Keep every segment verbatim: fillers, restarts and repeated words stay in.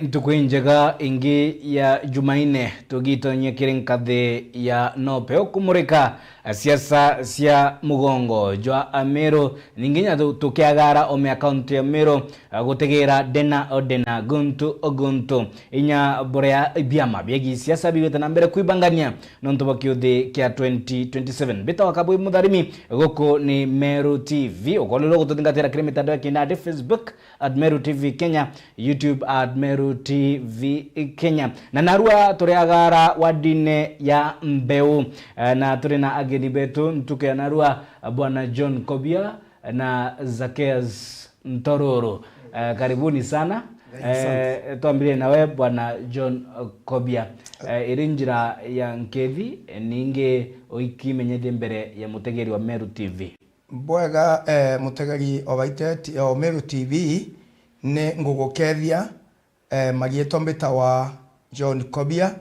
Ntuku injega ingi ya Jumaine, tugitonyia kiri nkathi ya Nopeu kumurika siasa cia mugongo jwa Ameru, ningi nya tu-, tukiagara ome akaunti ya Meru, gutegera dena o dena, guntu o guntu. Inya buria biama bia gisiasa bigwite na mbere kwibangania nontu bwa kiuthi kia twenty twenty-seven. Mbitawa Kabwi Mutharimi, guku ni Meru T V. Ukorirwo gututhingatira kiri mitandao ya kinandi, Facebook at Meru T V Kenya, YouTube at Meru T V Kenya. Na narua turi agara wadine ya Mbeu, eh, na turi na ageni betu ntuku ya narua, eh, Bwana John Kobia na Zacchaeus Ntororo. Eh, karibuni sana. Thank you, asante. Eh, twambirie nawe Bwana John, eh, Kobia. Eh, iri njira ya nkethi, eh, ningi uikimenyethie mbere ya mutegeri wa Meru T V. Bwega, eh, mutegeri o Baiteti, o Meru T V, ni ngugukethia, eh, marietwa mbitawa John Kobia,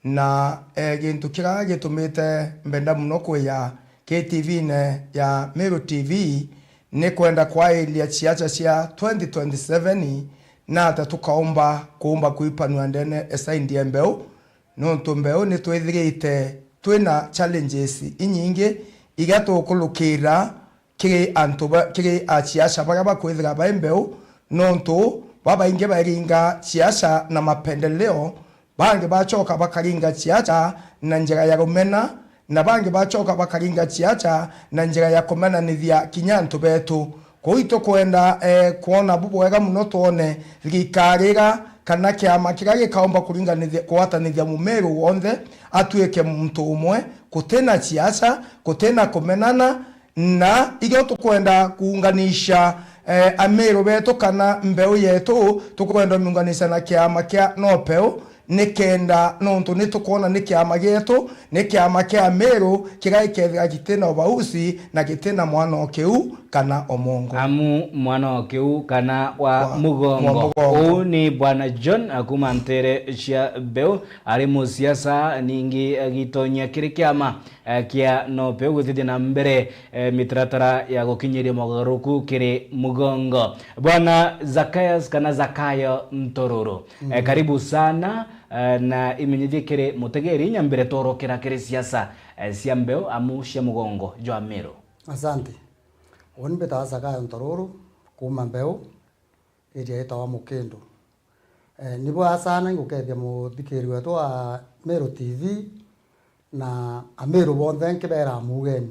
na, eh, gintu kiria gitumite mbenda muno kwija ki T V-ne ya Meru T V ni kwenda kwairia ciaca cia twenty twenty-seven, na ata tukaumba kuumba kwipanua ndene esaindi ya Mbeu, nontu Mbeu ni twithirite twina challenges inyingi iria tukurukira kiri antu ba, kiri asiasa baria bakwithira bai Mbeu, nontu babaingi bairinga siasa na mapendeleo, bangi bacoka bakaringa siasa na njira ya rumena, na bangi bacoka bakaringa siasa na njira ya kumenanithia kinya antu betu. Kwou itukwenda, eh, kwona bubwega muno twone thirikari iga kana kiama kiria gikaumba kuringanithia, kugwatanithia Mumiru wonthe atuike muntu umwe, kutina siasa, kutina kumenana, na irio tukwenda kuunganisha, eh, Amiru betu kana Mbeu yetu, tukwenda miunganisha na kiama kia Nopeu, nikenda, nontu ni tukwona ni kiama gietu, ni kiama kia Amiru, kiria gikethira gitina ubausi na gitina mwana o kiu kana o mwongo. Amu mwana o kiu kana wa mugongo. Wa mugongo. Uu ni Bwana John, a, kuma ntere cia Mbeu, ari musiasa, ningi agitonyia kiri kiama, eh, kia Nopeu gwithithia na mbere, eh, mitaratara ya gukinyiria mogaruruku kiri mugongo. Bwana Zacchaeus kana Zakayo Ntororo, eh, karibu sana, eh, na imenyithie kiri mutegeri inya mbere tworokera kiri siasa, eh, cia Mbeu amu cia mugongo jwa Meru. Asante. Uni mbitawa Zakayo Ntororo, kuma Mbeu, area yitawa Mukindu. Eh, ni bwega sana ingukethia muthikiri wetu wa Meru T V na Amiru bonthe nkibera mugeni.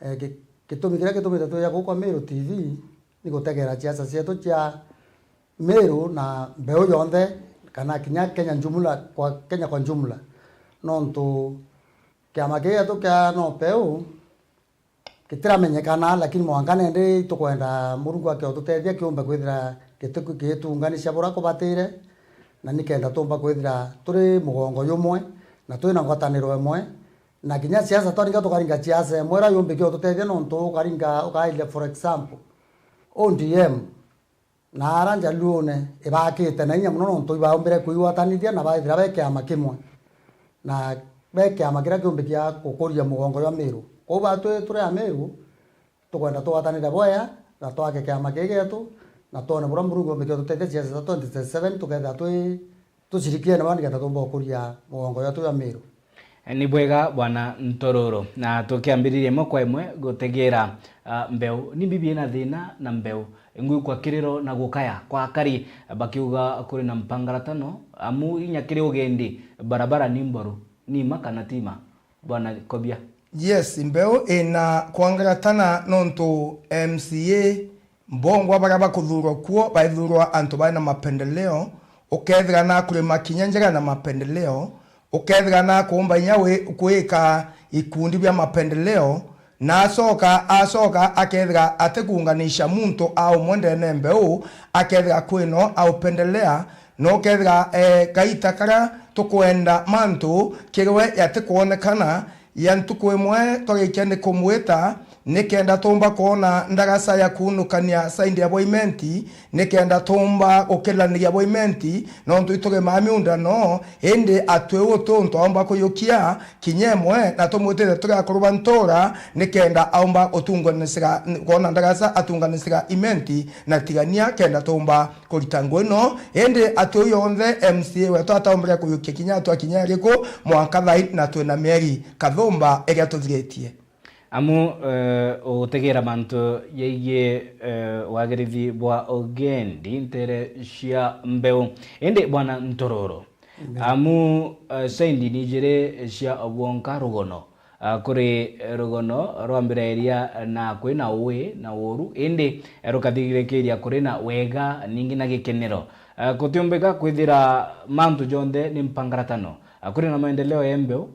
Eh, gi-, gitumi kiria gitumite twija guku kwa Meru T V ni gutegera siasa cietu cia Meru na Mbeu yonthe, kana kinya Kenya jumla, kwa Kenya kwa jumla. Nontu kiama kii gietu kia Nopeu, gitiramenyekana, lakini mwanka nendi tukwenda Murungu ake ututethia kiumbe kwithira gitiku-, gitunganisha buria kubatire, na nikenda tumba kwithira turi mugongo jumwe, na twina ngwataniro imwe, na kinya siasa twaringa tukaringa siasa imwe iria yumbike ututethia, nontu ukaringa, ukairia, for example, O D M, na ara Njaluune ibakite na inya mono, nontu ibaumbire kwigwatanithia na baithira be kiama kimwe, na be kiama kiria kiumbi kia gukuria mugongo jwa Miru. Kwou batwi turi Amiru, tukwenda tugwatanire bwega na twake kiama kii gietu, na twone buria Murungu umbi kia ututethia siasa cia twenty twenty-seven, tukethira twi tucirikiene baa nikenda tumba gukuria mugongo jwetu jwa Miru. Ni bwega, Bwana Ntororo. Na tukiambiriria imwe kwa imwe gutegera, ah, Mbeu, ni mbibi ina thina na Mbeu. Ngwikwa kiriro na gukaya kwa akari, bakiuga kuri na mpangaratano, amu inya kiri ugendi, barabara ni mboru. Ni ma kana ti ma, Bwana Kobia? Yes, Mbeu ina kwangaratana nontu M C A mbongwa baria bakuthurwa kuo, baithurwa antu baina mapendeleo, ukethira na kurima kinya njira na mapendeleo, ukethira na kuumba inya wi-, kwika ikundi bia mapendeleo, na acoka, acoka akethira atikuunganisha muntu a umwe ndene Mbeu, akethira kwino aupendelea, na ukethira, eh, gaita karia tukwenda mantu kiri we yatikwonekana, ya ntuku imwe twarikia ni kumwita, nikenda tuumba kwona ndagaca ya kuunukania saindi ya bwa imenti, nikenda tuumba gukiraniria bwa imenti, nontu itugemaa miunda no, indi atwiu tuntu aumba kuyukia kinya imwe, na tumwitite tugakuruba ntuura, nikenda aumba utunganisiga, kwona ndagaca atunganisiga imenti na tigania, kenda tuumba kurita ngugi no. Indi atwiu yonthe M C A wetu ataumbire kuyukia kinya atwa kinya iriku, mwanka thaai na twina mieri kathumba iria tuthiritie. Amu, eh, ugutegera mantu yaigie, eh, wagirithi bwa ugendi ntere cia mbeu. Indi Bwana Ntororo, amu, eh, saindi ni ijiri cia bwonka rugono, ah, kuri rugono rwa mbirairia na kwina ui na uru, indi rukathirikiria kuri na wega ningi na gikenero. Ah, gutiumbika kwithira mantu jonthe ni mpangaratano. Ah, kuri na maendeleo ya mbeu.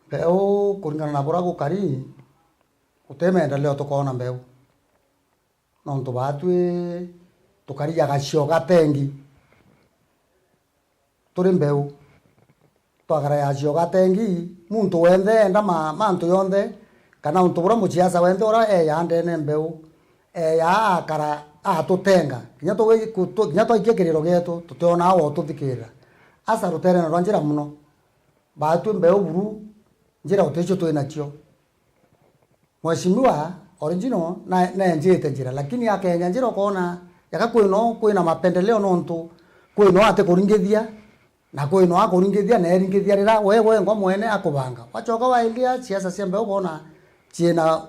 Mbeu, kuringana na buria gukari, guti maendeleo tukoona mbeu. Nontu baatwi tukari ja gacio gatengi. Turi mbeu. Twakara ya gacio gatengi, muntu wenthe enda ma-, mantu yonthe, kana untu buria muciaca wenthe uria eeyaa ndene mbeu, eeyaa akara atutenga. Kinya tugwi-, ku-, tu-, kinya twaikia kiriro gietu, tutionaa wa ututhikirira. Aca ruteerene rwa njira mono. Baatwi mbeu buru, njira uticio twi nacio. Mheshimiwa original na, neenjite njira, lakini akeenja njira ukoona yaka kwino kwina mapendeleo, nontu kwino atikuringithia, na kwino akuringithia, na eringithia rira we wengwa mwene akubanga. Wacoka wailia siasa cia mbeu, ukoona ciina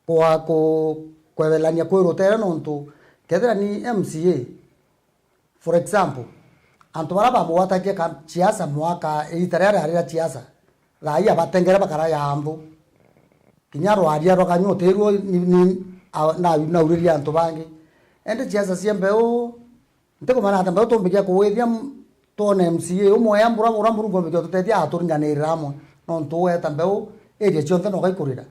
kwa ku-, kwebelania kwi rutere, nontu kethira ni M C A, for example, antu baria bamugwatagia ka-, siasa mwaka, iita riria riari ria siasa, thaa ii abatengere bakara ya nthu. Kinya rwaria rwa kanyua utiirwo ni, ni, a-, na, nauririe antu bangi. Indi siasa cia mbeu, ntikumenya ati mbeu tumbikia kuwithia m-, twone M C A umwe ya mbura, mbura Murungu umbikia ututethia aturinganirira amwe. Nontu uweta mbeu, area cionthe no gaikurira.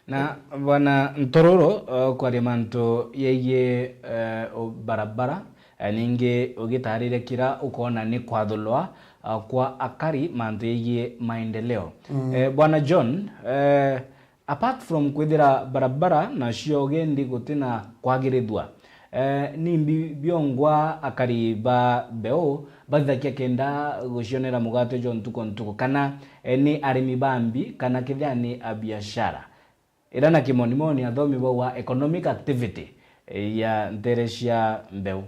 Na Bwana Ntororo, uh, kwaria mantu yaigie, uh, barabara, uh, ningi ugitariria kira ukoona ni kwathulwa, uh, kwa akari mantu yaigie maendeleo. Mm. Eh, Bwana John, eh, apart from kwithira barabara nacio ugendi gutina kwagirithua, Eh, nimbi biongwa akari ba mbeu bathithagia kenda gucionera mugate jwa ntuku ntuku, kana, eh, ni arimi ba mbi, kana kethira ni a biashara? Ira na kimonimoni athomi bauga economic activity, eh, ya ntere cia mbeu.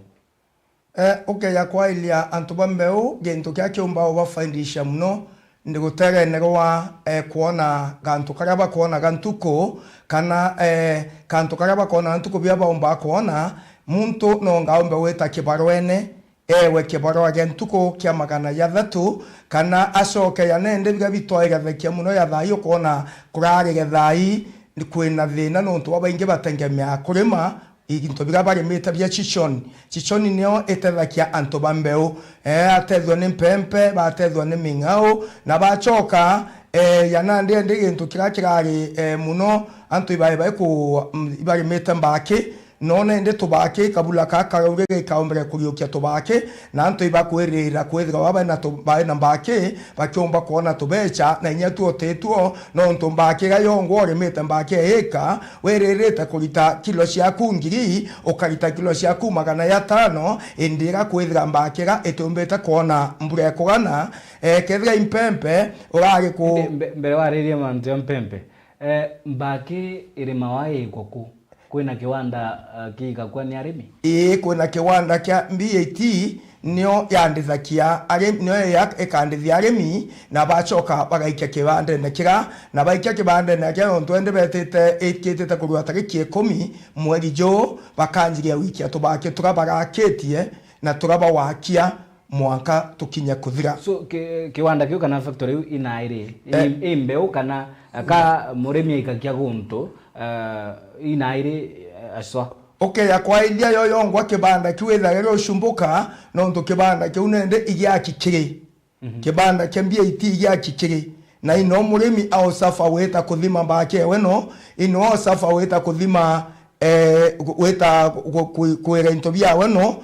Eh, ukeja kwailia antu ba mbeu, gintu kiria kiumba ubafaidisha mono, ni gutegenerwa, eh, kwona gantu karia bakwonaga ntuku, kana, eh, gantu karia bakwonaga ntuku biria baumbaga kwona. Muntu no ngaumbe gwita kibarwene, ewe kibarwa gia ntuku kia magana jathatu, kana acoke ya nende biria bitwaire thekia mono ya thaa ii, ukoona kurari thaa ii kwina thina nontu babaingi bategemeaga kurima, into biria barimite bia chichoni. Chichoni nio itethagia antu ba mbeu. Eh, atethua ni mpempe, batethua ni ming'au, na bachoka, eh, ya nandi endi gintu kiria kirari, eh, mono, antu ibae bai ku, mm, ibarimite mbaki, no nende tubaki, kabula ka kauri gikaumbire kuriukia tubaki, na antu ibakwirira kwithirwa bae na tu-, bae na mbaki, bakiumba kwona tubecha, na inya tuo tituo, nontu mbaki iga yongwa urimite mbaki eika, wiririte kurita kilo ciaku ngiri, ukarita kilo ciaku magana jatano, indi iga kwithira mbaki iga itiumbite kwona mbura ekugana, eh, kethira impempe, urari ku- Indi mbe-, mbere waririe mantu ya mpempe, eh, mbaki irimawa ikwa ku? Kwina kiwanda, eh, kiikakua ni arimi? Ii, kwina kiwanda kia B A T, nio yandithagia ari-, nio ya-, ikandithia arimi, na bachoka bagaikia kibandene kira, na baikia kibandene kira, nontu endi betite, ikitite kurua tariki ikumi mweri juu, bakanjiria gwikia tubaki tura barakitie na tura bawakia mwanka tukinye kuthira. So, ki-, kiwanda kiu kana factory iu inairi? I-, Eh. I mbeu kana ka murimi aikakia guntu, eh, inairi, eh, aswa? Ukeja kwailia yo yongwa kibanda kiu withagirwa ucumbuka, nontu kibanda kiu nende igiaki kiri. Mhm. Kibanda kia B A T igiaki kiri. Na ino murimi ausafa wita kuthima mbaki ewe no, ino ausafa wita kuthima, eh, gu-, wita gu-, gu-, kwira into biawe no,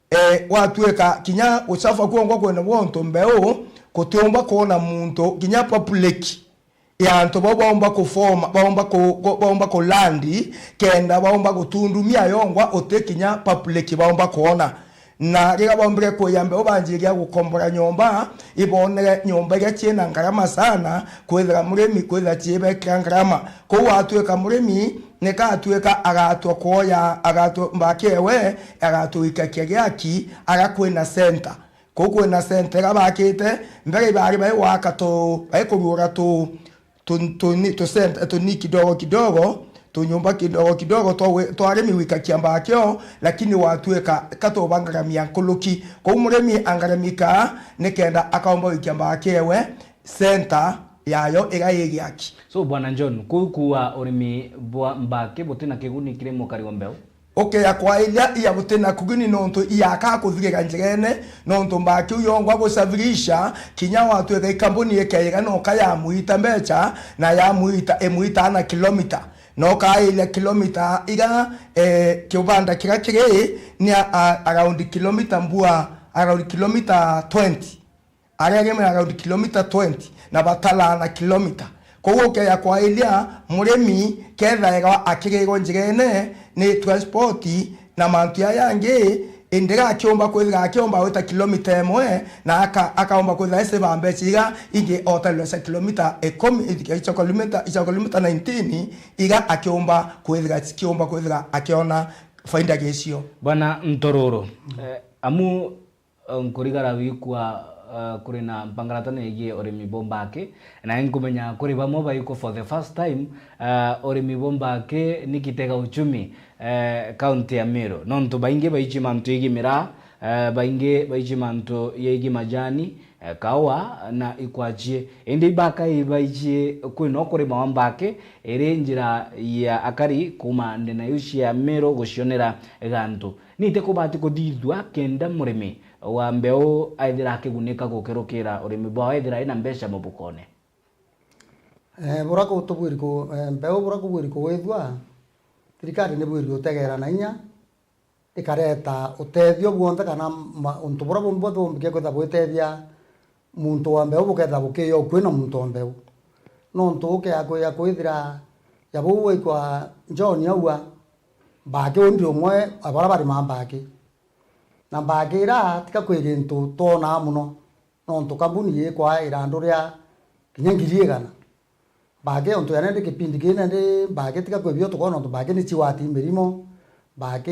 eh, gwatuika kinya gucafa kwongwa kwina gwontu mbeu, gutiumba kwona muntu, kinya public, ya antu bau baumba kufoma, baumba ku-, ku-, baumba kulandi, kenda baumba gutundumia yongwa uti kinya public baumba kwona. Na riria baumbire kuya mbeu, banjiria gukombora nyomba, ibonere nyomba iria ciina ngarama sana, kwithira murimi kwithira ciibekira ngarama. Kou atuika murimi, nika atuika agatua kuoya, agatua mbaki ewe, agatua gwikakia giaki, aria kwina center. Kou kwina center iria bakite, mbere ibari bai gwaka tu, bai kuruura tu, tu, tu, ni, tu cent-, tu ni kidogo kidogo, tunyumba kidogo kidogo twa wi-, twa arimi gwikakia mbakio, lakini watuika ka tubangaramia nkuruki. Kou murimi angaramika nikenda akaumba gwikia mbaki ewe center yayo iga igiaki. So, Bwana John, kuu kuwa urimi bwa mbaki butina kiguni kiri mukari wa mbeu? Ukeya kwairia iya butina kuguni nontu iyakaa kuthirira njirene, nontu mbaki iu yongwa gusafirisha, kinya watuika ikambuni ikeiga noka yamwita mbecha, na yamwita, imwitaa na kilomita. Noka airia kilomita iga, eh, kibanda kiria kiri ni a, a, around kilomita mbua, around kilomita twenty. Aria arimi around kilomita twenty na batala na kilomita. Kou ukeya kwairia murimi kethairwa akigirwa njirene ni transport na mantu jaa jangi, indi ga akiumba kwithira akiumba gwita kilomita imwe na aka-, akaumba kwithira esiba mbecha iga ingi otarirwa cia kilomita ikumi, cia kilomita, cia kilomita nineteen, iga akiumba kwithira, cikiumba kwithira akiona faida gicio. Bwana Ntororo, eh, amu nkurigara wikwa, eh, kuri na mpangaratano yegie urimi bwa mbaki, na nkumenya kuri bamwe baikwa for the first time, eh, urimi bwa mbaki ni kitega uchumi, eh, kaunti ya Meru. Nontu baingi baichi mantu yegie miraa, eh, baingi baichi mantu yegie majani, eh, kaua na ikwachie. Indi ibaka ibaichie kwina ukurima wa mbaki, iri njira ya akari kuma ndene iu cia Meru gucionera gantu. Ni ite kubati kuthithua kenda murimi wa mbeu aithira akigunika gukerukira urimi bwawe ethira ena mbeca mubukone? Eh, bura ku-, tubwiri ku-, eh, mbeu bura kubwiri kuwithua, thirikari nibwiri utegera na inya, ikareta utethio bwonthe kana ma-, untu bura bumbi bwonthe bumbikia kwitha bwitethia muntu wa mbeu bukethira bukiya ukui na muntu wa mbeu. Nontu ukeya kwija kwithira ya buu wikwa John aua, mbaki undi umwe wa bara barima mbaki. Na mbaki ira tiga kwi gintu twonaa mono, nontu kambuni yikwa irandu ria kinya ngiri igana. Mbaki ontu ya nendi kipindi kii nendi mbaki tiga kwi bio tukoona ontu mbaki ni ciwati mirimo, mbaki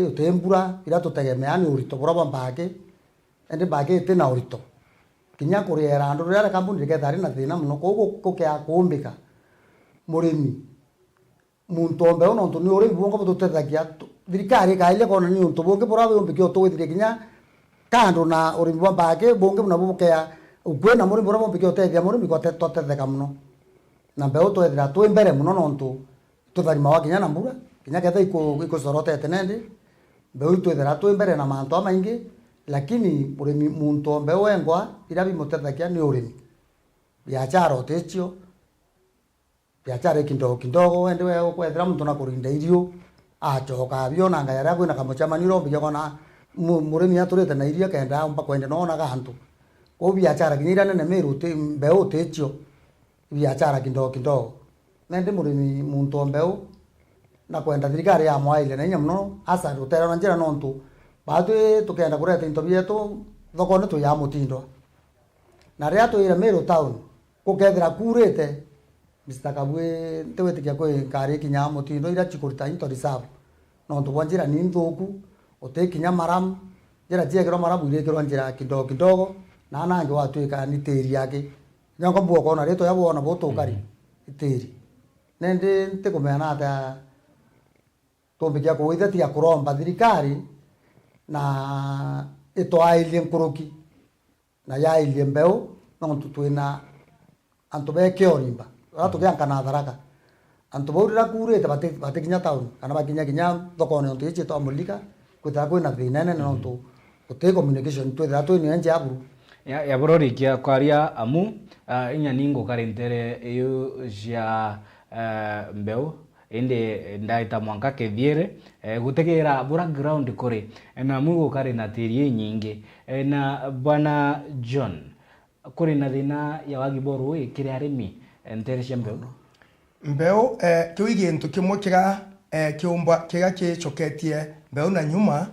uti mbura, ira tutegemea ni urito bura bwa mbaki, endi mbaki iti na urito. Kinya kuria irandu riria ria kambuni rikethira ri na thina mono, kou gu-, gukea kuumbika murimi muntu o mbeu, nontu ni urimi bwonka bututethagia. Tu-, thirikari ikairia koona ni untu bungi bura bumbikia utugwithiria kinya kando na urimi bwa mbaki, bungi buna bukea ukui na murimi bura bumbikia utethia murimi gwate-, twatetheka mono. Na mbeu twethira twi mbere mono nontu tutharimawa kinya na mbura, kinya ketha iku-, ikucorotete nendi, mbeu itwithira twi mbere na mantu amaingi, lakini urimi muntu o mbeu wengwa, ira bimutethagia ni urimi. Biachara uticio, biachara i kidogo kidogo, endi we ukwethira muntu na kurinda irio, acoka abiona anga jaria kwina kamucemanio, urombigia kona mu-, murimi aturite na irio kenda aumba kwenda noona gantu. Kwou biachara kinya iria nene Meru uti-, mbeu uticio, biachara kidogo kidogo. Nendi murimi muntu o mbeu, na kwenda thirikari yamwairia na inya mono, asa rutere na njira nontu, batwi tukenda kureta into bietu thokone tuyaa mutindwa. Na riria twire Meru town, gukethira kuurite, Mister Kabui, ntiwitikia kwi ngari ikinyaa mutindo iria cikurita into reserve. Nontu bwa njira ni nthuku, uti kinya maramu, njira ciekirwa maramu irikirwa njira kidogo kidogo, na nangi watwika ni tiri aki. Nyongo mbuo kona ritwa ya bwona butukari, itiri. Nendi ntikumenya na atia tumbikia kuwithia tiga kuromba thirikari na itwairie nkuruki. Na yairie mbeu, nontu twina antu beke orimba. Ura tugianka na Tharaka. Antu bau rira kuurite bati-, batikinya town, kana bakinya kinya thokone, nontu iji twa Mulika, kwithira kwina thina inene nontu guti communication, twithira twinio nja ya buru. Ya, ya burorikia kwaria amu, ah, inya ni ngukari ntere iu cia, eh, mbeu, indi ndaita mwanka Kithiere, eh, gutegera bura ground kuri, na amu gukari na tiri inyingi. Eh, na Bwana John, kuri na thina ya wagi bwa ruui kiri arimi, eh, nteere cia mbeu? Mbeu, eh, kiu i gintu kimwe kiga, eh, kiumba kiga kicoketie mbeu na nyuma,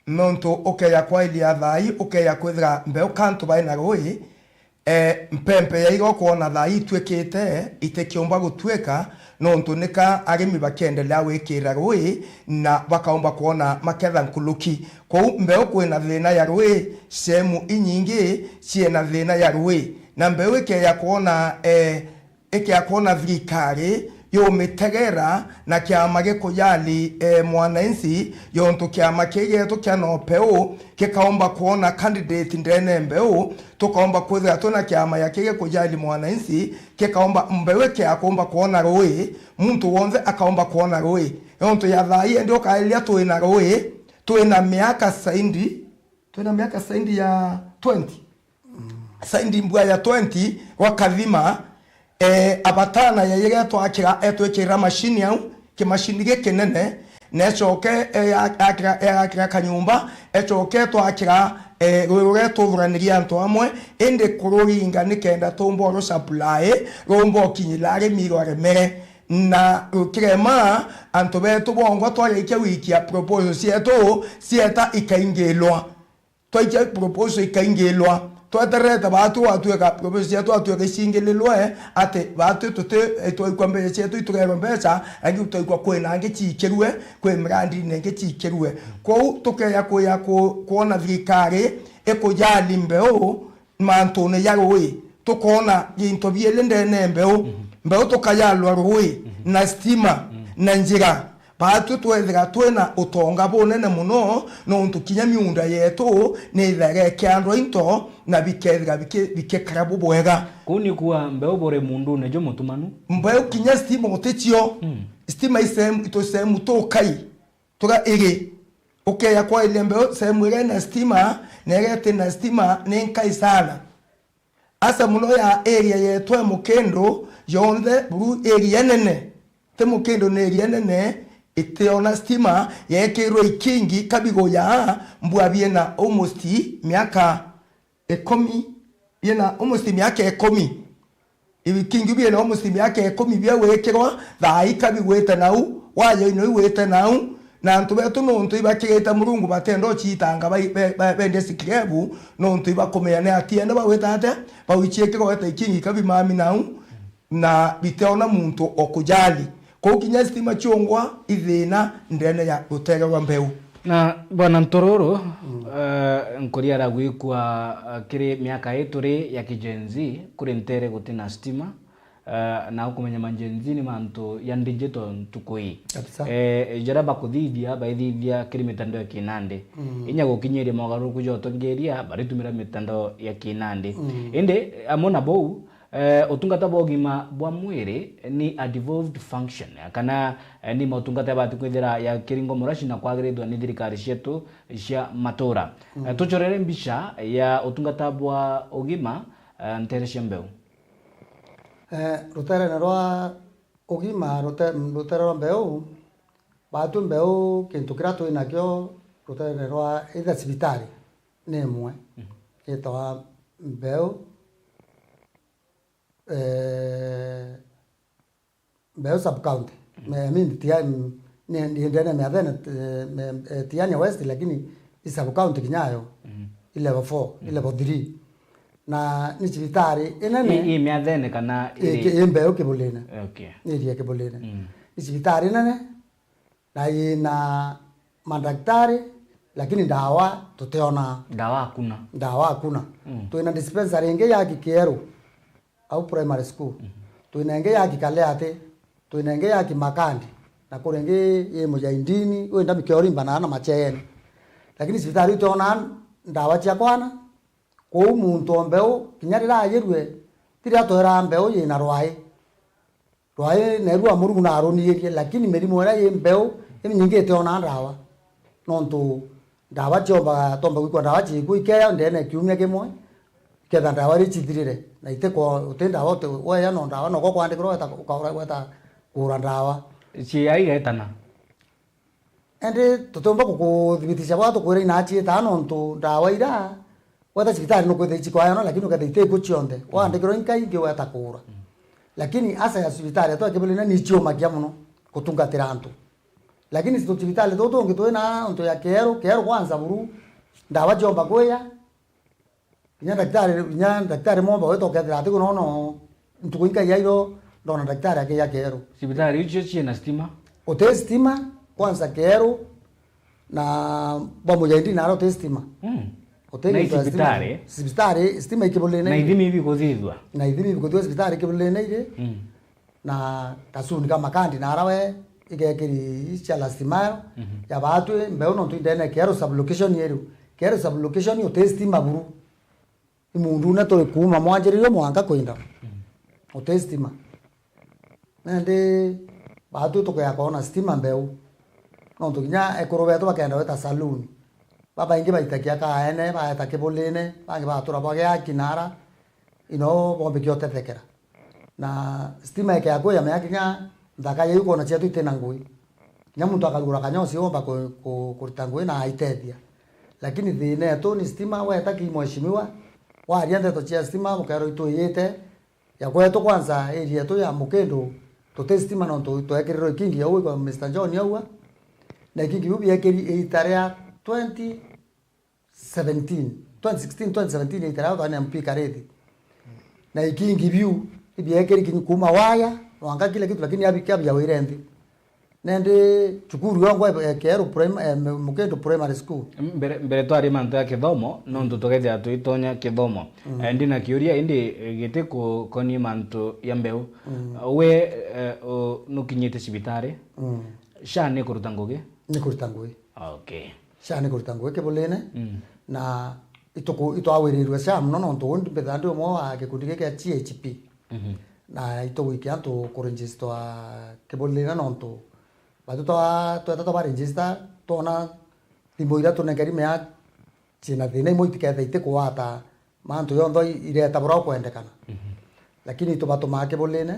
nontu ukeya kwailia thaai, ukeya kwithira mbeu kantu bai na rui, eh, mpempe ya igo kwona thaai itwikite, itikiumba gutwika, nontu nika arimi bakiendelea gwikira rui, na bakaumba kwona maketha nkuluki. Kwou mbeu kwina thina ya rui, sehemu inyingi ciina thina ya rui, na mbeu ikeya kwona, eh, ikea kwona thirikari yumitegera na kiama gikujali, eh, mwananchi, yontu kiama kii gietu kia Nopeu gikaumba kwona candidate ndene mbeu, tukaumba kwithira twina kiama ya kii gikujali mwananchi, gikaumba mbeu ikea kumba kwona rui, muntu wonthe akaumba kwona rui. Yontu ya thaai endi ukaeria twina rui, twina miaka saindi, twina miaka saindi ya twenty. Saindi mbua ya twenty gwa kathima, eh, abatana ya iga etwakira, etwikirira mashini au, kimashini gikinene, na ecoke, eh, ya-, yakira, yakira kanyumba, ecoke etwakira, eh, rui ruria tuthuraniria antu amwe, indi kururinga nikenda tumba uru supply, rumba ukinyira arimi rwaremere. Na rukirema, antu betu bongwa twarikia gwikia proposal cietu, cieta ikaingilwa. Twaikia proposal ikaingilwa, twetererete baatu gwatuika proposal cietu gwatuika icingililwe, ati baatu tuti, twaikwa mbeca cietu itugerwe mbeca, na ingi twaikwa kwina ingi ciikirue, kwi mirandi ingi ciikirue. Kwou tukeya kuya ku-, kwona thirikari ikujali mbeu mantune ja rui. Tukoona gintu biiri ndene mbeu. Mbeu tukajalwa rui, na stima, na njira. Baatu twethira twina utonga bunene muno, nontu kinya miunda yetu niithaira ikiandwa into, na bikethira biki-, bikikara bubwega. Kuu ni kuuga mbeu buri muundune jumutumanu? Mbeu kinya stima uticio. Stima isem-, itusemu tukai. Tuga igi. Ukeya kwairia mbeu semu iria ina stima, na iria itina stima ni nkai sana. Asa muno ya area yetu e Mukindu yonthe, buru area nene, ti Mukindu ni area nene, itiona stima, yekirwe ikingi kabigo ya mbua biena almost miaka ikumi, biena almost miaka ikumi. Ikingi biena almost miaka ikumi bia gwikirwa, thaai kabigwite nau, wayo ino igwite nau, Na antu betu nontu ibakirite Murungu batenda uciitanga bai-, be-, be-, bende sikirebu, nontu ibakumenya ni atiene bagwita atia, bauicie kigweta ikingi kabimami nau, na biteona muntu o kujali. Kou kinya stima ciongwa ithina ndene ya rutere rwa mbeu. Na Bwana Ntororo, eh, nkuria aragwikwa, eh, kiri miaka ii turi ya ki Gen Z, kuri ntere gutina stima, eh, na ukumenya ma Gen Z ni mantu ya digital ntuku ii. Kabisa. Eh, jaria bakuthithia, baithithia kiri mitandao ya kinandi. Mm. Inya gukinyiria mogaruruku ja utongeria, baritumira mitandao ya kinandi. Mm. Indi, amwe na bou, eh, utungata bwa ugima bwa mwiri ni a devolved function, kana, eh, ni motungata yabati kwithira ya kiringo muraci na kwagirithwa ni thirikari cietu cia matura. Mm. Eh, tuchorere mbica ya utungata bwa ugima, eh, ntere cia mbeu. Eh, ruterene rwa ugima, rute-, rutere rwa mbeu, batu mbeu, kintu kiria twi nakio ruterene rwa either cibitari ni imwe, mhm, yitawa mbeu, eh, mbeu sub county. Mm. Me-, I mean, Tia-, ni, ni ndene Miathene, eh, me-, eh, Tigania West, lakini i sub county kinyayo, mm, i level four, i, mm, level three. Na ni cibitari inene. I, i Miathene kana i, iri i mbeu Kibulini. Okay. Ni iria Kibulini. Mm. Ni cibitari inene, na ina madaktari, lakini ndawa tutiona. Ndawa hakuna. Ndawa hakuna. Mm. Twina dispensary ingi ya Kikieru, au primary school. Mhm. Twina ingi ya Kikaleati, twina ingi ya Kimakandi, na kuri ingi yi Mujaindini, wi Ndami Kiorimba na, na Macheeni. Lakini cibitari iu tionaa ndawa cia kwana, kou muntu o mbeu, kinya riria ayirue, ti riria atwera mbeu yina rwai. Rwai neru wa Murungu naruniirie, lakini mirimo iria yi mbeu, iminyingi itiona ndawa. Nontu ndawa ciombaga, tomba gwikwa ndawa ciikua ikeya ndene kiumia kimwe, iketha ndawa iria icithirire. Na itikwa, uti ndawa, uti, weya no ndawa, noko kwandikirwa weta, uka-, weta kugura ndawa. Ciiya igetana. Indi tutiumba gukuthibitisha bwa tukwira inaciitaa nontu ndawa ira, weta cibitari nukwithira icikwayana, lakini ukethira itikuo cionthe. Mm. Wandikirwa inka ingi weta kugura. Mm. Lakini asa ya cibitari yetu ya Kibulene ni ciumagia mono gutungatira antu. Lakini tu cibitari tutu tungi twi na untu ya Kieru, Kieru kwanza buru, ndawa ciomba kwiya, inya ndaktari, inya ndaktari momba gwita ukethira ati kunono ntuku inka yairo ndona ndaktari akiya Kieru. Cibitari icio ciina stima? Uti stima, kwanza Kieru na bwa Mujaindi naro uti stima. Mm. Uti Na gintu ya stima. Cibitari? Cibitari, stima i Kibulene. Na ithimi ibikuthithua? Na ithimi ibikuthithua cibitari Kibulene iri. Mm. Na kasuni ka makandi nara we igekiri cia last mile, mhm, ya batwi mbeu nontu indene Kieru sub-location iru. Kieru sub-location uti stima buru. I mundune turi kuuma mwanjiririo mwanka kwinda. Mhm. Uti stima. Nandi batwi tukea koona stima mbeu. Nontu kinya ekuru betu bakenda gwita saloon. Babaingi baitagia kaene, baeta Kibulene, bangi batura bwa giaki nara, ino bombikia utethekera. Na stima ikea kwiya mea kinya nthaka yeu kwona cietu itina ngui. Kinya muntu akarugura kanyosi omba ku-, ku-, kurita ngui na aitethia. Lakini thina yetu ni stima, weta ki mheshimiwa, waria ndeto cia stima, mukerwa itwiyite, ya kwetu kwanza, area yetu ya Mukindu, tuti stima nontu twekirirwe ikingi yau kwa Mister John aua. Na ikingi biu biekiri iita ria twenty seventeen, twenty sixteen, twenty seventeen, iita ria twari na M P Karithi. Na ikingi biu ibiekiri kinya kuuma waya, mwanka kila kitu, lakini abi-, kiabia wire nthi. Nandi cukuru yongwa ya Kieru Prim-, eh, Mukindu Primary School. Mbere, mbere twari mantu ya kithomo, nontu tukethira tuitonya kithomo. Mm. Eh, ndi na kiuria, indi, eh, giti ku-, koni mantu ya mbeu. Mm. Eh, we, eh, u-, nukinyite cibitari? Mm. SHA ni kuruta ngugi? Ni kuruta ngugi. Okay. SHA ni kuruta ngugi Kibulene. Mm. Na ituku-, itwawirirwe SHA mono nontu undi mbitha ndi umwe wa gikundi giki kia G H P. Mhm. Na itugwikia antu kuregister Kibulene nontu batu twa-, tweta twa register, twona thimu iria tunengeri mea ciina thina imwe itiketha itikugwata mantu yonthe i-, ireta buria ukwendekana. Mhm. Lakini tubatumaa Kibulene,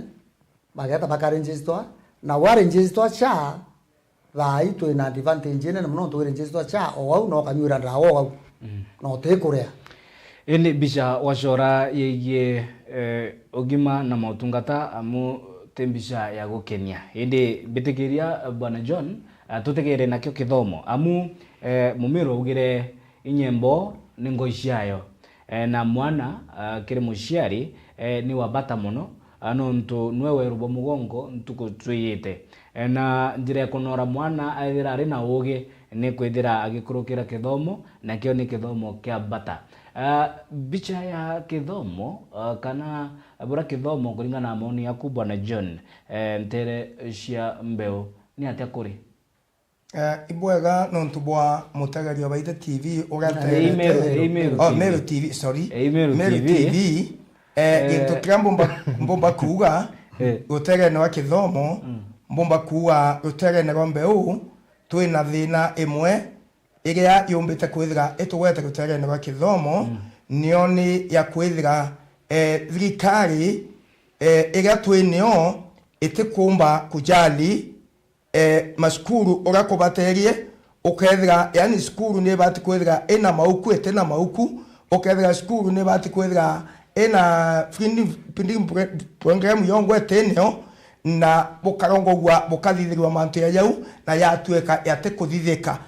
bageta bakaregister, na waregister SHA, thaa ii twina advantage inene mono, nontu wiregister SHA o au, na ukanyuira ndawa o au, mm, na utikuria. Indi mbica wacora yegie, eh, ugima na motungata, amu ti mbica ya gukenia. Indi mbitikiria, eh, Bwana John, eh, tutegere nakio kithomo, amu, eh, Mumiru augire, inyembo ni ngoi ciayo. Eh, na mwana, ah, kiri muciari, eh, ni wa bata mono, ah, nontu nwe weru bwa mugongo ntuku twiyite. Eh, na njira ya kunora mwana aithira ari na uugi ni kwithira agikurukira kithomo, nakio ni kithomo kia bata. Ah, mbica ya kithomo, ah, kana buria kithomo kuringana na maoni yaku, Bwana John, eh, ntere cia mbeu, ni atia kuri? Eh, ibwega nontu bwa mutegeria wa Baitha T V uria Ni Meru, ategerete. Ni Meru Oh, T V. Meru T V, sorry. Eh, Meru Meru T V. T V. Eh, Eh. Gintu kiria mbumba, mbumba kuuga, Eh. rutegene rwa kithomo, Mm. mbumba kuuga rutegene rwa mbeu, twina thina imwe iria yumbite kwithira itugwete rutegene rwa kithomo, Mm. nio ni ya kwithira, eh, thirikari, eh, iria twi nio itikumba kujali eh, macukuru uria kubaterie, ukethira, yani, cukuru ni ibati kwithira ina mauku, itina mauku, ukethira cukuru ni ibati kwithira ina feeding, feeding pro-, program yongwa itinio, na bukarongogua bukathithirua mantu ya jau, na yatuika yati kuthithika.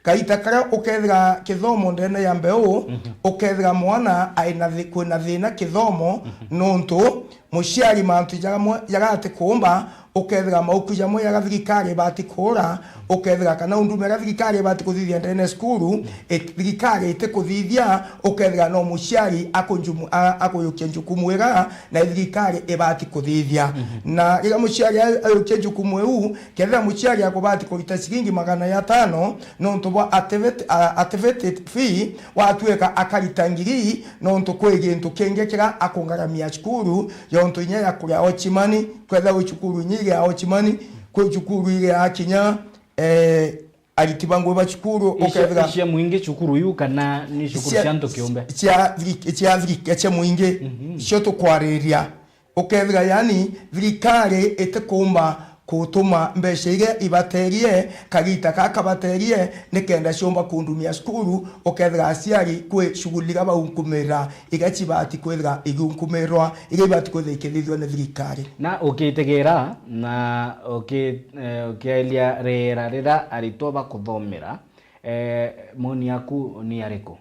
Kaita karia ukethira kithomo ndene ya mbeu, Mhm. ukethira mwana aina thi-, kwina thina kithomo, Mhm. nontu muciari mantu jaramwe jarati kuumba, ukethira mauku jamwe jaria thirikari ibati kuura, ukethira kana undume iria thirikari ibati kuthithia ndene cukuru, it-, thirikari iti kuthithia, ukethira no muciari akunjumu-, a-, akuyukia njukumu iria na thirikari ibati kuthithia. Mhm. Na riria muciari a-, ayukia njukumu iu, kethira muciari akubati kurita ciringi magana jatano, nontu bwa activate-, a-, activated fee, watuika akarita ngiri, nontu kwi gintu kingi kiria akungaramia cukuru, yontu inya ya kuria ochimani, kwethira wi cukuru inya iria ochimani, kwi cukuru iria kinya, eh, ariti ba ngui ba cukuru, Icio, ukethira icio mwingi cukuru iu kana ni cukuru cia, cia antu kiumbe? Cia thiri-, cia thiri-, cia mwingi, Mhm. cio tukwariria. Ukethira, yani, thirikari itikumba kutuma mbeca iria ibaterie, kagita gaka baterie, nikenda ciumba kundumia cukuru, ukethira aciari kwi shughuli iria baunkumira, iria cibati kwithira igiunkumirwa, iria ibati kwithira ikithithua ni thirikari. Na ukitegera na uki-, eh, ukiaria riera riria aritwa bakuthomera, eh, moni yaku ni ariku?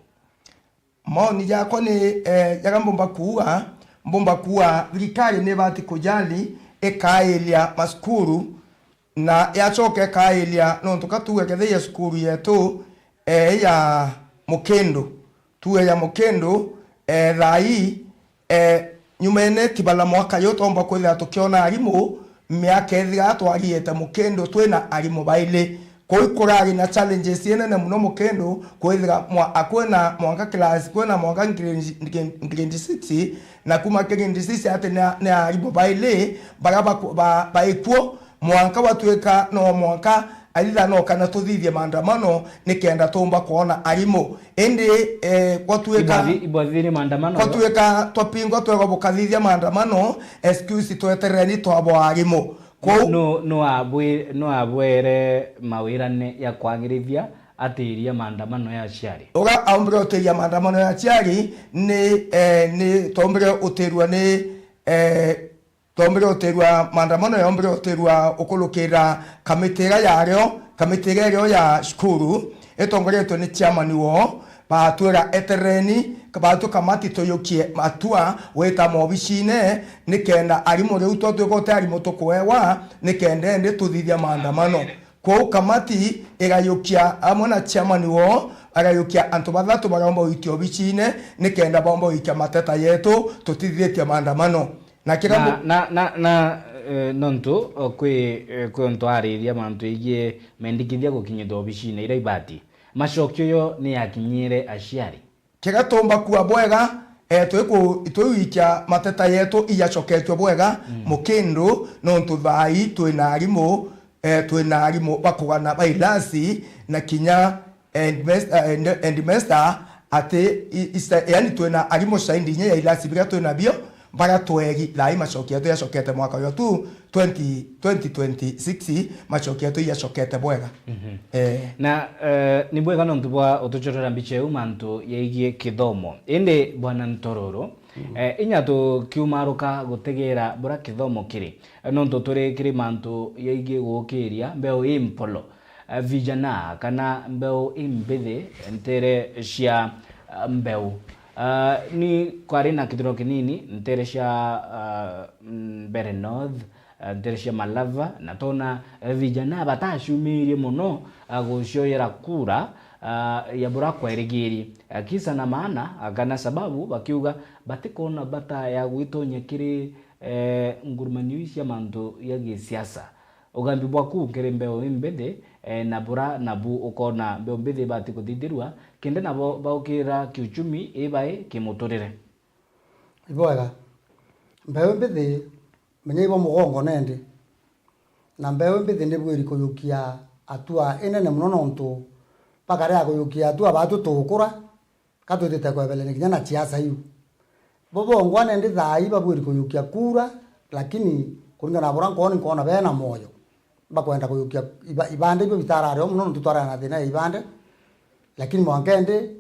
Maoni jakwa ni, eh, jaria mbumba kuuga, mbumba kuuga thirikari ni ibati kujali, ikairia macukuru, na yacoka ikairia, nontu ka tuge kethira cukuru yetu, eh, ya Mukindu, tuge ya Mukindu, eh, thaa ii, eh, nyumene ti bala mwaka yo twomba kwithira tukiona arimu, miaka ithira twariete Mukindu twina arimu baili. Kuu kurari na challenges inene muno Mukindu, kwithira mwa-, akwina mwanka class, kwina mwanka grade, grade, grade six, na kuma grade six ati ni, ni arimu baili baria baku-, ba-, baikuo, mwanka gwatuika no mwanka aithira no kana tuthithie maandamano nikenda tuumba kwona arimu. Indi, eh, gwatuika, Ibwathi-, ibwathire maandamano? Gwatuika twapingwa twegwa bukathithia maandamano, excuse tweterereni twabo arimu. Kou nu, nu abwi-, nu abwere mawirane ya kwagirithia atiria maandamano ya aciari? Uga aumbire utiria maandamano ya aciari ni, eh, ni taumbire utirua ni, eh, taumbire utirua maandamano yaumbire utirua ukurukira kamiti iria yario, kamiti iria irio ya cukuru, itongoretwe ni chairman woo, batwira etereni, batu kamati tuyukie matua gwita maobicine, nikenda arimu riu twatuika uti arimu tukuewa, nikenda indi tuthithia maandamano. Kwou kamati igayukia amwe na chairman woo, agayukia antu bathatu baromba gwitia obicine, nikenda bomba gwikia mateta yetu tutithithitie maandamano. Na kira na, mu- na, na, na, eh, nontu, o, kwi, eh, kwi untu ariria mantu igie mendikithia gukinyithwa obicine iria ibati, macokio yo ni yakinyire aciari? Kiria tuumba kua bwega, eh, twiku-, twiwikia mateta yetu iyacoketue bwega, mm, Mukindu, nontu thaa ii twina arimu, eh, twina arimu bakugana ba irasi, na kinya headmas-, eh, head-, headmaster ati i-, isa-, yani twina arimu saindi inya ya irasi biria twinabio, baria twegi thaa ii macokio yetu yacokete mwaka uyu tu twenty, twenty twenty-six, macokio yetu iyacokete bwega. Mhm. Eh. Na, eh, ni bwega nontu bwa utuchorera mbicha iu mantu yaigie kithomo. Indi Bwana Ntororo, mm, eh, inya tukiumaruka gutegera buria kithomo kiri, eh, nontu turi kiri mantu yaigie gukiria mbeu i mpolo, eh, vijana kana mbeu imbithi ntere cia, eh, mbeu. Ah, ni kwari na kithuro kinini ntere cia, ah, mm, Mbeere North, ah, ntere cia Malava, na twona, eh, vijana batacumirie mono, ah, gucioyera kura, ah, ya bura kwerigiri. Ah, kisa na maana, ah, kana sababu, bakiuga batikona bata ya gwitonya kiri, eh, ngurumanio ii cia mantu ya gisiasa. Ugambi bwaku kiri mbeu imbithi, eh, na bura nabu ukona mbeu mbithi ibati kuthithirua, kenda nabo baukira kiuchumi ibae kimuturire? Ibwega. Mbeu mbithi, menya ibo mugongo nendi. Na mbeu mbithi ndibwiri kuyukia hatua inene mono nontu bakarea kuyukia hatua batu tugukura, ka twitite kweberania kinya na siasa iu. Bo bongwa nendi thaa ii babwiri kuyukia kura, lakini kuringana na buria nkoona, nkoona bena moyo. Bakwenda kuyukia iba-, ibande ibio bitarari o mono nontu twarari na thina ya ibande. Lakini mwanka endi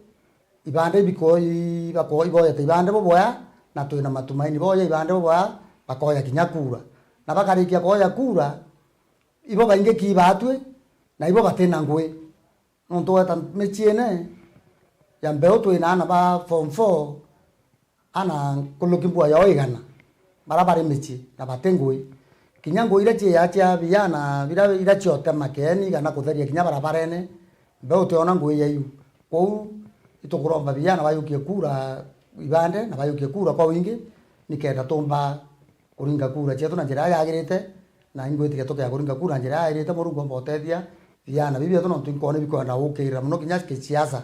ibande ibiko-, ibako-, iboyete ibande buboya, na twina matumaini boya ibande buboya, bakoya kinya kura. Na bakarikia koya kura, ibo baingi ki batwi, na ibo batina ngui. Nontu weta miciine ya mbeu twina aana ba form four, aana nkuruki mbua ya o igana, baria bari micii na bati ngui. Kinya ngui iria ciiya cia biana, biria, iria ciotema keeni kana kutheria kinya barabarene, mbeu utiona ngui ya iu. Kwou itukuromba biana bayukie kura ibande na bayukie kura kwa wingi, nikenda tumba kuringa kura cietu na njira iria yagirite, na ingwitikia tukea kuringa kura na njira iria yagirite. Murungu omba utethia biana bibi bietu, nontu inkoona ibikwenda gukirira mono kinya kisiasa.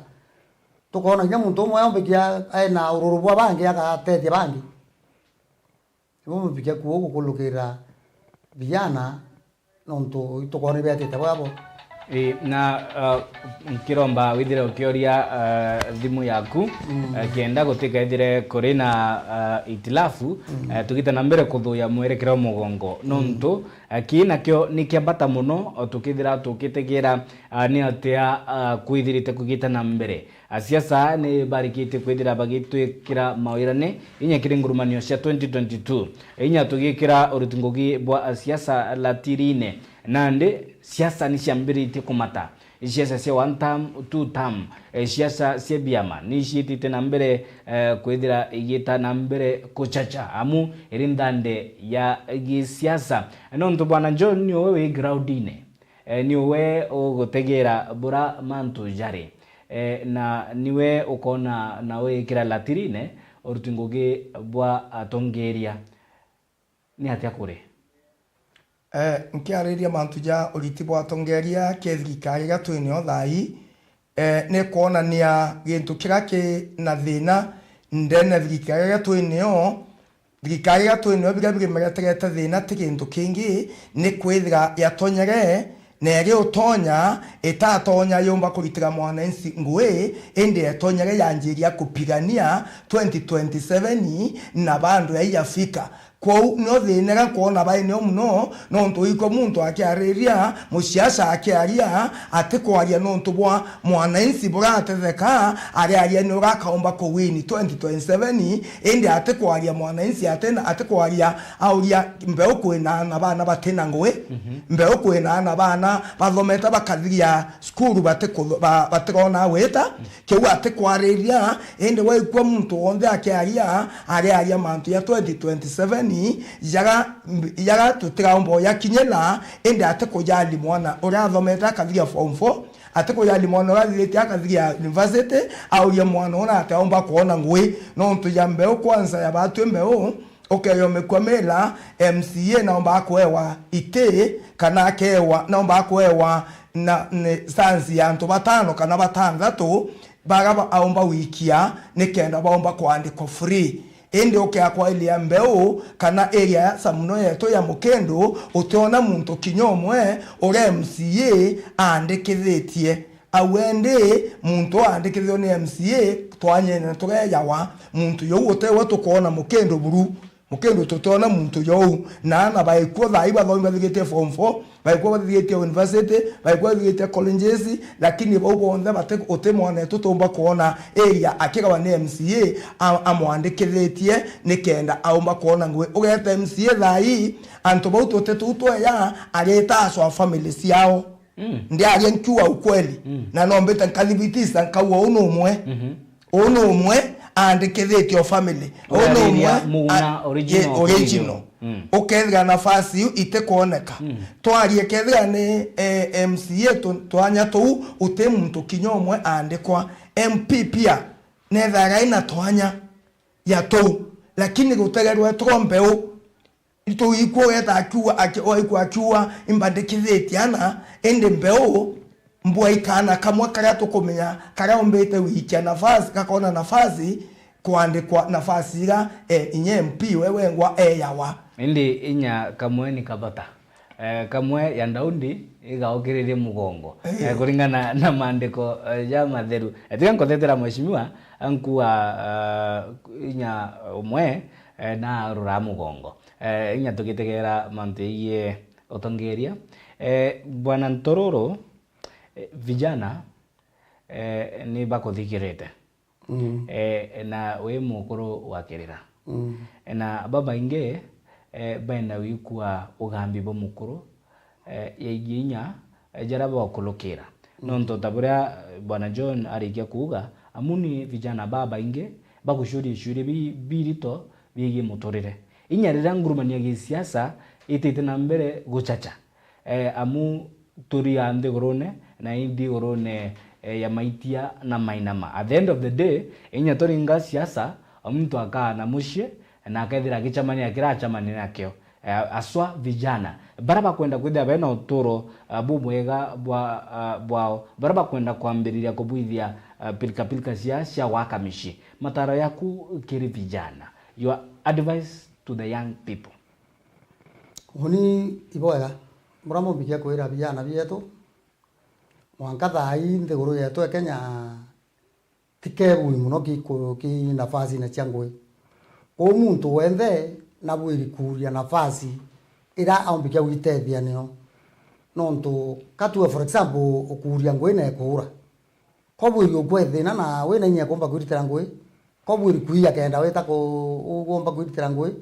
Tukoona kinya muntu umwe ombikia aina ururu bwa bangi agatethia bangi. Ibu mbikia kuo gukulukirira biana, nontu itukoona ibetite bwabo. Ii, na, uh, nkiromba withire ukioria, uh, thimu yaku, uh, kenda gutika ithire kuri na, uh, itilafu, uh, tugite na mbere kuthuya mwerekero mugongo. Nontu, uh, kii nakio ni kia bata muno, o tukithira tukitegeera, uh, ni atia, uh, kwithirite kugite na mbere. A siasa ni barikitie kwithira bagitwikira mawirane inya kiri ngurumanio cia twenty twenty-two. Inya tugikira uruti ngugi bwa a siasa latirine, nandi siasa ni ciambiritie kumata. Siasa cia one term, two term, eh, siasa cia biama ni ciitite na mbere, eh, kwithira igita na mbere kuchacha amu iri nthande ya gisiasa. Nontu Bwana John ni uwe wi groundine. Eh, ni uwe ugutegeera bura mantu jari. Eh, na niwe ukona na wikira latirine uruti ngugi bwa atongeria. Ni atia kuri? Eh, nkiariria mantu ja uriti bwa atongeria ke thirikari iria twinio thaa ii, eh, ni kwonania gintu kiria ki na thina ndene thirikari iria twinio. Thirikari iria twinio biria birimereterete thina ti gintu kingi, ni kwithira yatonyere, na iri utonya, itatonya yumba kuritira mwananchi ngui, indi yatonyere yanjiria kupigania twenty twenty-seven na bado yaiyafika. Kwou nio thina iria nkwona bainio muno, nontu ikwa muntu akiariria, musiasa akiaria, atikwaria nontu bwa mwananchi buratetheka, ariaria ni urakaumba kuwini twenty twenty-seven, indi atikwaria mwananchi, atina, atikwaria auria mbeu kwina na bana batina ngui, mbeu kwina na bana bathomete bakathiria cukuru batiku-, ba-, batirona wita, kiu atikwariria, indi waikua muntu wonthe akiaria, ariaria mantu ya twenty twenty-seven, jaga, jaga tutiraumba uyakinyira, indi atikujali mwana uria athomete akathiria form four, atikujali mwana uria athiritie akathiria university, auria mwana uria atiaumba kwona ngui, nontu ya mbeu kwanza ya batwi mbeu, ukeyomekua mila, M C A naomba kuewa iti, kana akewa, naomba kuewa na, ni chance ya antu batano kana batanthatu, baria ba-, aomba wikia, nikenda baomba kwandikwa free. Indi ukea kwailia mbeu, kana area ya samuno yetu ya Mukindu, utiona muntu kinya umwe uria M C A aandikithitie. Au endi, muntu aandikithio ni M C A, twanyene turejawa, muntu jou utewe tukoona Mukindu buru. Mukindu tutiona muntu jou. Na ana baikuo thaa ii bathomi bathigitie form four, baikuo bathigitie university, baikuo bathigitie colleges, lakini bau bonthe bati-, uti mwanetu tuumba kuona area akigawa ni M C A a-, amwandikithitie nikenda aumba kuona ngui. Ugeta M C A thaa ii, antu bau tuti tuu tweya, areta acwa family ciao. Mm. Ndiaria nkiuga ukweli. Mm. Na no mbite nkathibitisha nkauga uu ni umwe. Mhm. Uu ni umwe aandikithitie o family. Uu ni umwe. Urariria muguna a-, original, i-, original. Mm. Ukethira nafasi iu itikwoneka. Mm. Twarie kethira ni, eh, M C A tu-, twanya tuu uti muntu kinya umwe aandikwa. M P pia nethagirwa ina twanya ya tuu. Lakini gutegerwe two mbeu. Itu ikwo weta akiuga, aki-, o ikwo akiuga, imbandikithitie ana, indi mbeu, mbua ikana kamwe karia tukumenya, karia umbite wikia nafasi, gakona nafasi, kwandikwa nafasi iga, e, inya M P we wengwa eyawa. Indi inya kamwe ni kabata. Eh, kamwe ya Daudi igaukiririe mugongo. Eh. Eh, kuringana na maandiko, eh, ja matheru. Eh, tiga nkuthetera mheshimiwa, ankua, eh, inya umwe, eh, na arura mugongo. Eh, inya tugitegera mantu yegii utongeria. Eh, Bwana Ntororo, eh, vijana, eh, ni bakuthikirite. Mm. Eh, na wi mukuru wa kirira. Mm. Na babaingi, eh, benda gwikua ugambi bwa mukuru, eh, yegii inya, eh, jaria bakulukira. Mm. Nontu ta buria, eh, Bwana John arikia kuuga, amu ni vijana babaingi bagucuria icuria bi-, birito biegii muturire. Inya riria ngurumania ya gisiasa itite na mbere guchacha, eh, amu turi a nthigurune, na i nthigurune, eh, ya maitia na mainama. At the end of the day, inya turinga siasa, o muntu akaa na mucii, na akethira agicemania na kiria acemania nakio. Eh, aswa vijana, baria bakwenda kwithira bena uturo, ah, bubwega bwa, ah, bwao, baria bakwenda kwambiriria kubwithia, ah, pilika pilika cia, cia gwaka micii. Mataro yaku kiri vijana, your advice to the young people? Uni iboya, buria mumbikia kwira vijana bietu, Mwanka thaa ii nthiguru yetu ya Kenya ti kebui mono ki ku-, ki nafasine cia ngui. Kwou muntu wenthe nabwiri kuuria nafasi iria aumbikia gwitethia nio. Nontu ka tuwe, for example, ukuuria ngui na ikuura. Ko bwiri ukwe thina na wina inya kumba kwiritira ngui. Ko bwiri kuia kenda wita ku-, ugomba kwiritira ngui.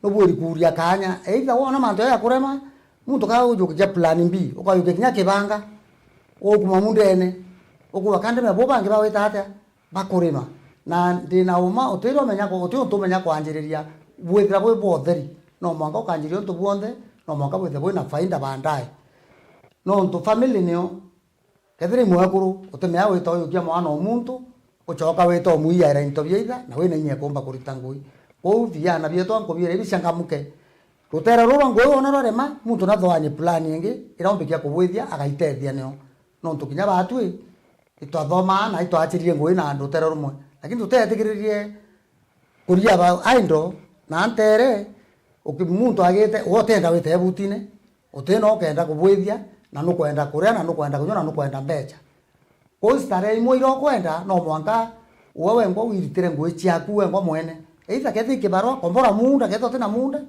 No bwiri kuuria kaanya. Either wona mantu ya kurema, muntu ka ujukikia plan B, ukayukia kinya kibanga. Ukuma mundene. Ukuwa kandi me bo bangi bawita atia? Bakurima. Na ndina uma, utiri umenya ku-, uti untu umenya kwanjiriria bwithira bwi bwa utheri. No mwanka ukanjiria untu bwonthe, no mwanka bwithire bwina faida baadaye. Nontu family nio, kethira i mwekuru, utimea wita uyukia mwana o muntu, ucoka wita umwiyaira into bia itha, na wina inya ikumba kurita ngui. Kwou biana bietu a nkubira ibi ciangamuke. Rutere ruru rwa ngui wona rwarema, muntu nathoanye plan ingi, ira umbikia kubwithia, agaitethia nio. Nontu kinya batwi, itwathomaa na itwachirie ngui na andu rutere rumwe. Lakini tuteetikiririe kuria ba idle na ntere, uki-, muntu agite, we utienda wite ebutine, utina ukenda kubwithia, na nukwenda kuria, na nukwenda kunywa, na nukwenda mbecha. Kwou starehe imwe ira ukwenda, no mwanka we wengwa wiritire ngui ciaku wengwa mwene. Either kethira i kibarua, kombora muunda, kethira utina muunda,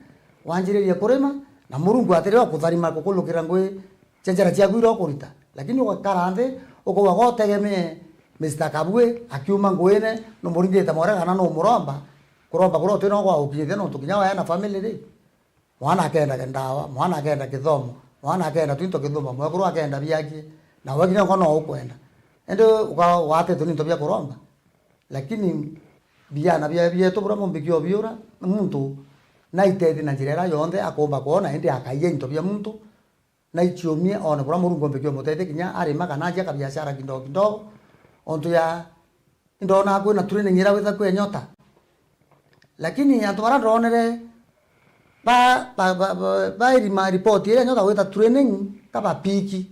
wanjiririe kurima, na Murungu atiri wa kutharima kukulukira ngui cia njara ciaku iria ukurita. Lakini ugakara nthi, ukauga gwa utegemee Mister Kabue akiuma nguine, numuringite mware kana numuromba, kuromba kuria utina gwa gukinyithia nontu kinya we ena family ri, mwana akenda ndawa, mwana akenda kithomo, mwana akenda twinto kithumba, mwekuru akenda biakie, na we kinya ngo no ukwenda. Indi uka-, watetwe ni into bia kuromba. Lakini biana bia, bietu buria mumbiki obiura, muntu naitethie na njira iria yonthe akumba kwona, indi akaia into bia muntu, na ichiumie one buria Murungu ombikia umutethia kinya arima kana anjia kabiashara kidogo kidogo. Ontu ya, indona kwina training ira witha kwi nyota. Lakini antu baria ndonere ba, ba, ba, ba, bairima report iria nyota gwita training ka bapiki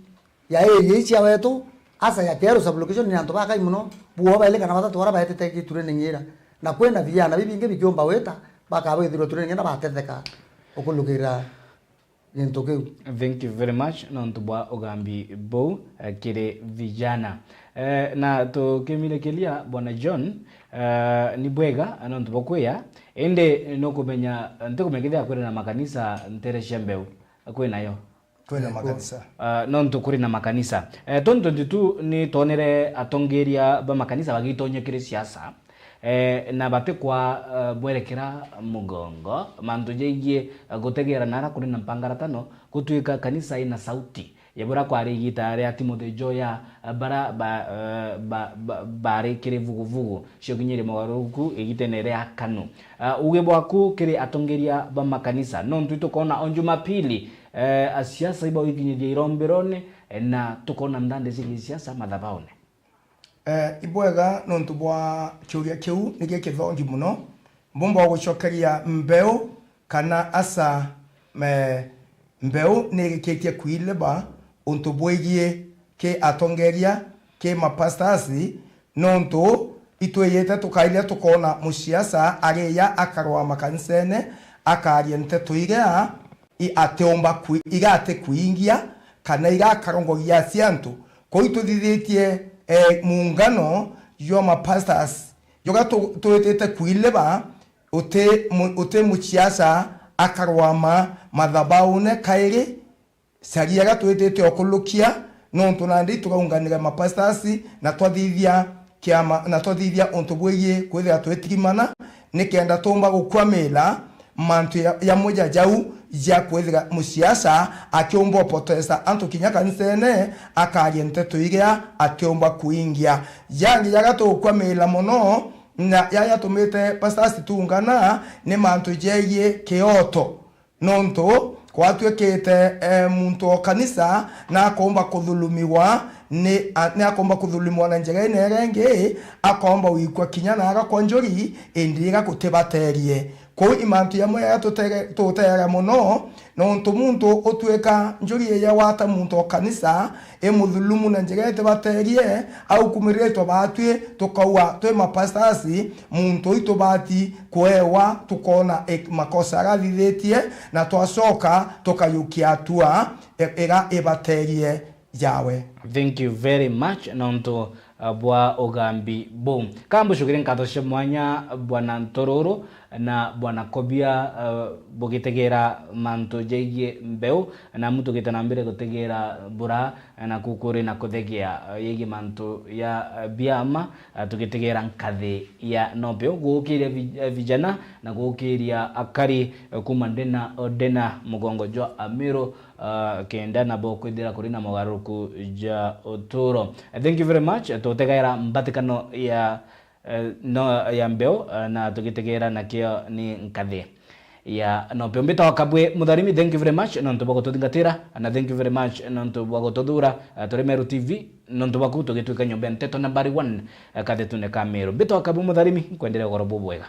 ya area ici ya wetu, asa ya Keru sub location ni antu bakai muno, buo baili kana batatu baria baetete ki training ira. Na kwina biana bibingi bikiumba wita, bakabwithirwa training na batetheka ukulukira gintu kiu. Thank you very much nontu bwa ugambi buu, eh, kiri vijana. Eh, na tukimirikiria, Bwana John, eh, ni bwega nontu bwa kwia, indi nukumenya, ntikumenya kethira kwina na makanisa ntere cia Mbeu. Kwinayo? Kwina makanisa. Ah, nontu kuri na makanisa. Eh, twenty twenty-two ni twonere atongeria ba makanisa bagitonya kiri siasa. Eh, na batikwa, eh, bwerekera mugongo, mantu jaigie, eh, gutegera nara kuri na mpangaratano, gutwika kanisa ina sauti. Ya buria kwari igita ria Timothy Njoya, eh, bara ba, eh, ba, ba, bari kiri vuguvugu cio kinyiri mogaruruku igitene ria KANU. Eh, uge bwaku kiri atongeria ba makanisa, nontu itukona o Jumapili, eh, asiasa ibauikinyithia irombirone, eh, na tukona nthande cia gisiasa mathabaune. Eh, ibwega nontu bwa kiuria kiu, nigio kithongi muno. Mbumba gucokeria Mbeu kana asa, me, Mbeu nigikitie kuileba untu bwigie ki atongeria, ki mapastors, nontu itwiyite tukairia tukona musiasa agiya akarwa makanisene, akaria nteto iria i-, atiumba kwi-, igati kwingia, kana igakarongogia cia antu. Kwou ituthithitie, eh, muungano jwa mapastors, juga tu-, twitite kuileba, uti mu-, uti muciaca akarwama mathabaune kairi, caria ga twitite okulukia, nontu nandi tugaunganira mapastors na twathithia kiama, na twathithia untu bwigii kwithira twitirimana, nikenda tumba gukwamira mantu ya, yamwe ja jau ja kwithira musiasa akiumba upotesa antu kinya kanisene, akaria nteto iria atiumba kuingia. Jangi jaga tugukwamira mono, na jaja atumite pastors tungana, ni mantu jegii kioto. Nontu kwatuikite, eh, muntu o kanisa nakomba kuthulumiwa ni, a-, ni akomba kuthulumiwa na njira ina iria ingi, akomba gwikua kinya na agakwa njuri, indi iga gutibaterie. Kwou i mantu jamwe jaria tutege-, tuteaga mono, nontu muntu utuika njuri iria wata muntu o kanisa, imuthulumu na njira itibaterie, au kumiritwe batwi, tukauga twi mapastors, muntu ui tubati kuewa, tukona e-, makosa aria athithitie, na twacoka tukayukia atua e-, iria ibaterie. yawe. Thank you very much nontu uh, bwa ugambi buu. Kambucukire nkatho cia mwanya bwana Ntororo na bwana Kobia, uh, bugitegera mantu jaigie mbeu, na amu tugite na mbere gutegera bura na kukuri na kuthegea, uh, yaigie mantu ya, uh, biama, uh, tugitegera nkathi ya nopeu gukiria vi-, uh, vijana na gukiria akari, uh, kuma ndena o ndena mugongo jwa Amiru, uh, kenda nabo kwithira kuri na mogaruruku ja uturo. Thank you very much. Tutegaira mbatikano ya, uh, no, ya mbeu, uh, na tugitegera nakio ni nkathi ya nopeu. Mbitagwa Kabwe Mutharimi, thank you very much nontu bwa gututhingatira, na thank you very much nontu bwa gututhura, uh, turi Meru T V, nontu bwaku tugitwika nyomba ya nteto nambari one, uh, kathetune ka Meru. Mbitagwa Kabwe Mutharimi, nkwendere ugoro bubwega.